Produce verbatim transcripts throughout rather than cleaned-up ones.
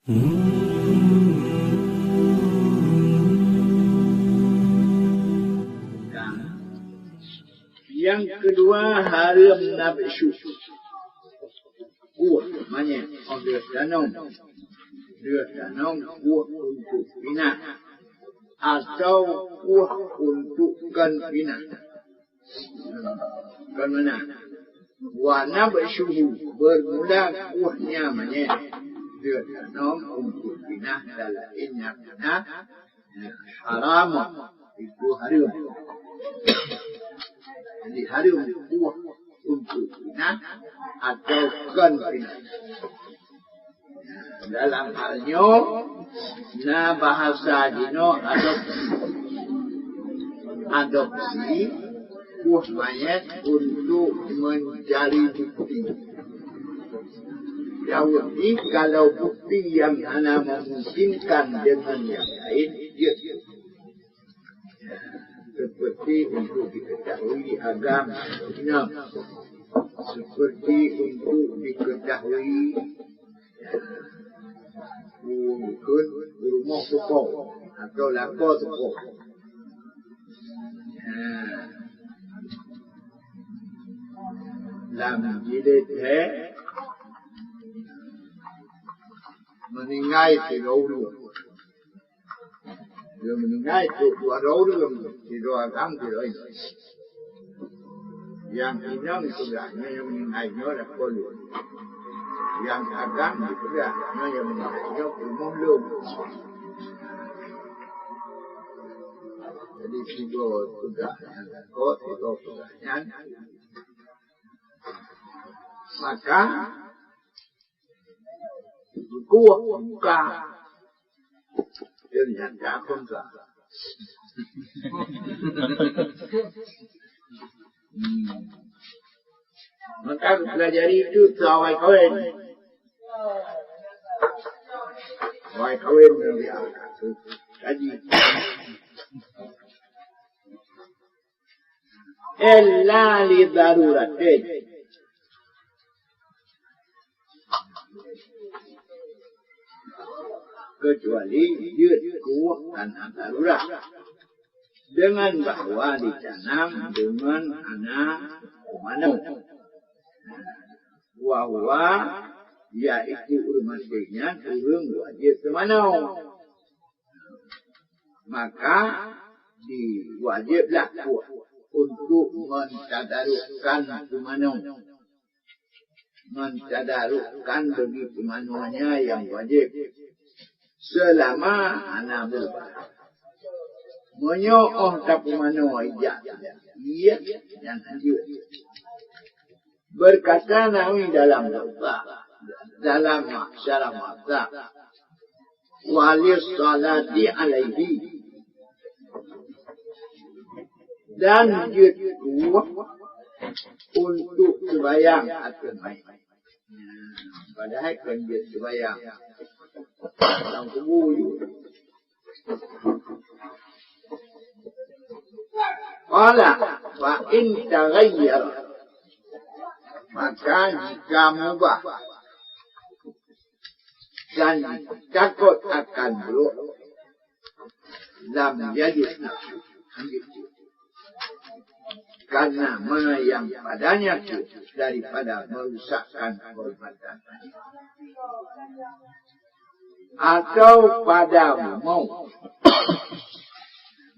Nyang keudua, hareuem nabsyu. Kueh manyét óh lheueh tanom. Lheueh tanom kueh untuk pinah. Atau kueh untuk kon pinah. Kon meunan. Wa nabshuhu, beurmula kueh nyan manyét. Lheueh tanom untuk pinah dan laén nyang pinah, haram, itu hareuem. Jadi hareuem kueh untuk pinah atau kon pinah. Dalam hal nyoe na bahasa jinoe adopsi. Adopsi kueh manyét untuk mencari bukti. Jaweueb jih, kalau bukti nyang hana memungkinkan deungon nyang laén, jeuet. Seperti untuk diketahui agam, seperti untuk diketahui ureueng bukon rumoh teuko atau lakoe teuko. Lam jilid he meuninggai sidroe ureueng. Lôn meuninggai trok dua droe ureueng, sidroe agam, sidroe inong. Nyang inong peugah nyoe nyang meuninggai nyoe lakoe lôn. Nyang agam jipeugah nyoe nyang meuninggai nyoe peurumoh lôn. Jadi sidroe peugah nyan lakoe, sidroe peugah nyan. Maka kueh buka. Ternyata khunsa. Hmm. Maka pelajari itu seawai kawin. Awai kawin nanti kaji. Illa li daruratin. Kecuali jeuet kueh karena darurat. Dengan bahwa ditanam dengan hana peumanö. Wa huwa, yaitu ureueng maté nyan ureueng wajéb peumanö. Maka diwajéblah kueh untuk mentadarukkan peumanö. Mentadarukkan bagi peumanö nyan nyang wajéb, seulama hana beurubah. Meunyoe óh tapeumanö ijak, iya, nyan hanjeuet. Berkata Nawawi dalam mazhab, dalam syarah mazhab, "Walis salati alaihi." Dan jeuet kueh untuk seubayang ateueh manyét. Padahai kon jeuet seubayang. Lam kubu jeuet. Qala, "Fa in taghayyara," maka jika mubah dan takot akan brok, "lam yajuz nafsu." Karena ma nyang padanya tu daripada merusakkan kehormatan. Atau pada bumoe,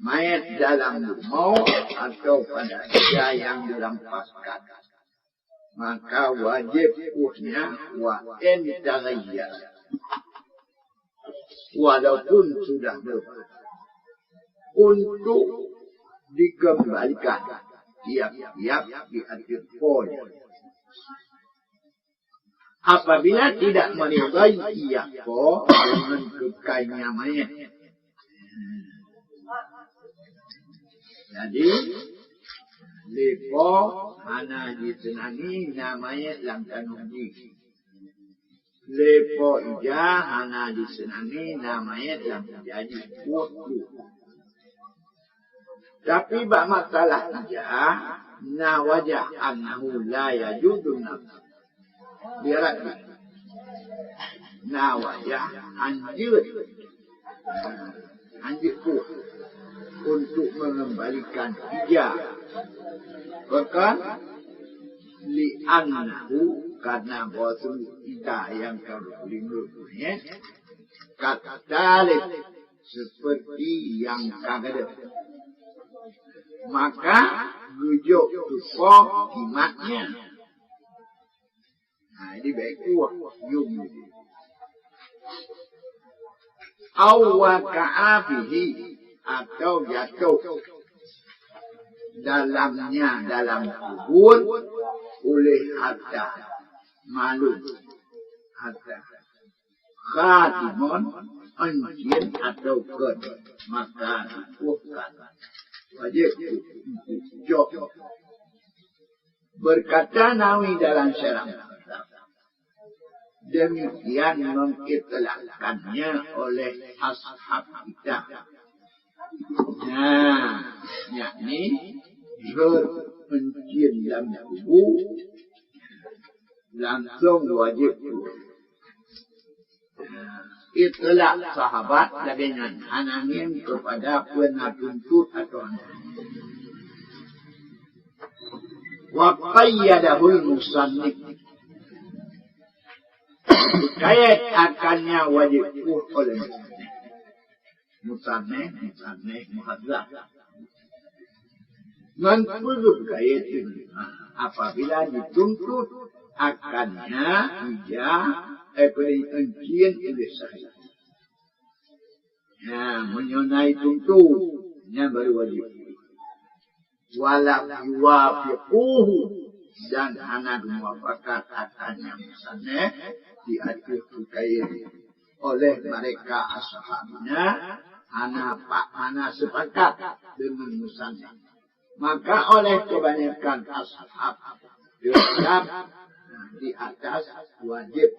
manyét dalam bumoe, atau pada ija nyang dirampaskan, maka wajéb kueh nyan wa in taghayyara, walaupun sudah berubah, untuk dikembalikan tiap-tiap di ateueh po nyan. Apabila tidak meridai pihak po deungon keukai nyan manyét. Jadi, lé po hana jiseunangi na manyét lam tanoh jih. Lé po ija hana jiseunangi na manyét lam ija jih. Tapi bak masalah ija, na wajah annahu la yajuzu nafsu. Biarat jih. Na wajah hanjeuet, hanjeuet puih untuk mengembalikan ija. Bahkan, li'annahu, karena bahwasanya ija nyang ka geupeulinggur manyét, katalib, seperti nyang ka gadôh, maka geujok tupo jimatnya. Nah, jadi bèk puih yum. Au waqa'a fihi, atau jatuh dalamnya, dalam kubur, oleh harta, malum, harta. Khatimun, euncien atau kheun, maka dipuihkan. Wajéb untuk jok. Berkata Nawawi dalam syarah mazhab, demikian mengitlakkannya oleh ashab kita. Nah, yakni rhot euncien lam kubu langsung wajéb puih. Itlak sahabat lagèe nyan hana ngieng keupada peue na tuntut atau hana. Wa qayyadahul musannif. Kait akannya wajéb puih oleh musannif. Musannif, musannif, muhadzab. Ngon peue geukait, apabila dituntut akannya ija, eh, peue, euncien oleh syahid. Nah, meunyoe na tuntut, nyan baru wajéb. Walam yuwafiquhu, dan hana geumuafakat akannya musannif di ateueh peukait oleh mereka ashabnya, hana pa-, hana sepakat dengan musannif. Maka oleh kebanyakan ashab tetap di atas wajib.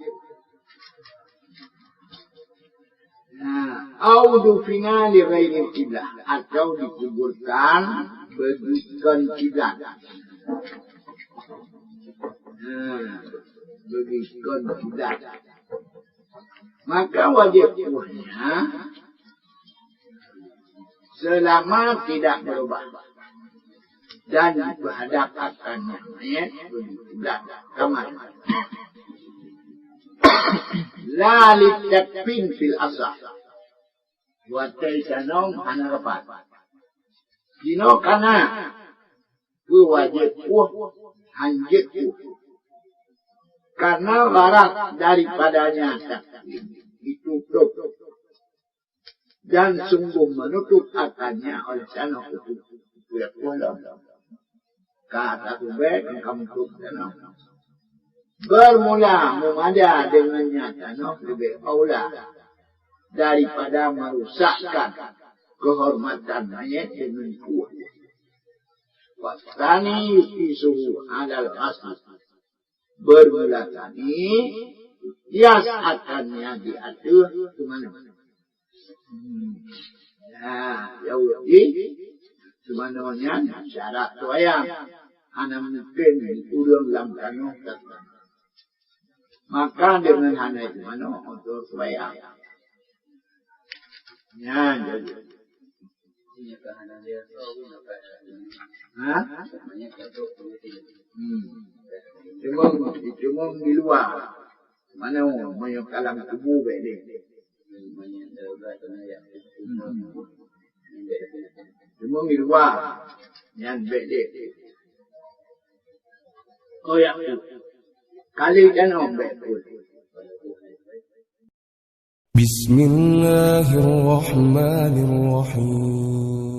Nah, au dufina li ghairil qiblah, atau dikuburkan bagi kon kiblat. Nah, bagi kon kiblat. Maka wajib puihnya selama tidak berubah dan berhadap akannya mayat bagi kiblat kamar. La litakfin fil asah. Watèe tanoh hana rapat. Jinoe kana peue wajéb puih, hanjeuet puih. Karena gharaz daripadanya takfin, ditutup dan sungguh menutup akannya oleh tanoh itu. Puih lom. Ka tatubèe, ka meutup tanoh. Bermula meumada deungon nyan tanoh leubeh aula daripada merusakkan kehormatan mayat deungon puih. Wasani yuqisuhu alal ghasli. Bermula tani, kias akannya di ateueh teumanoe. Hmm. Nah, jaweueb jih, teumanoe nyan syarat tuayang. Hana mungken ureueng lam tanoh ka teumanoe. Maka deungon hana teumanoe, untuk tuayang. Nyan jaweueb. Ha? Hmm. Cuma, cuma di luwa. Mana meunyoe ka lam kubu bèk lé. Hmm. Cuma di luwa. Nyan bèk lé. Oh ya. Kali kan oh bèk pun. Bismillahirrahmanirrahim.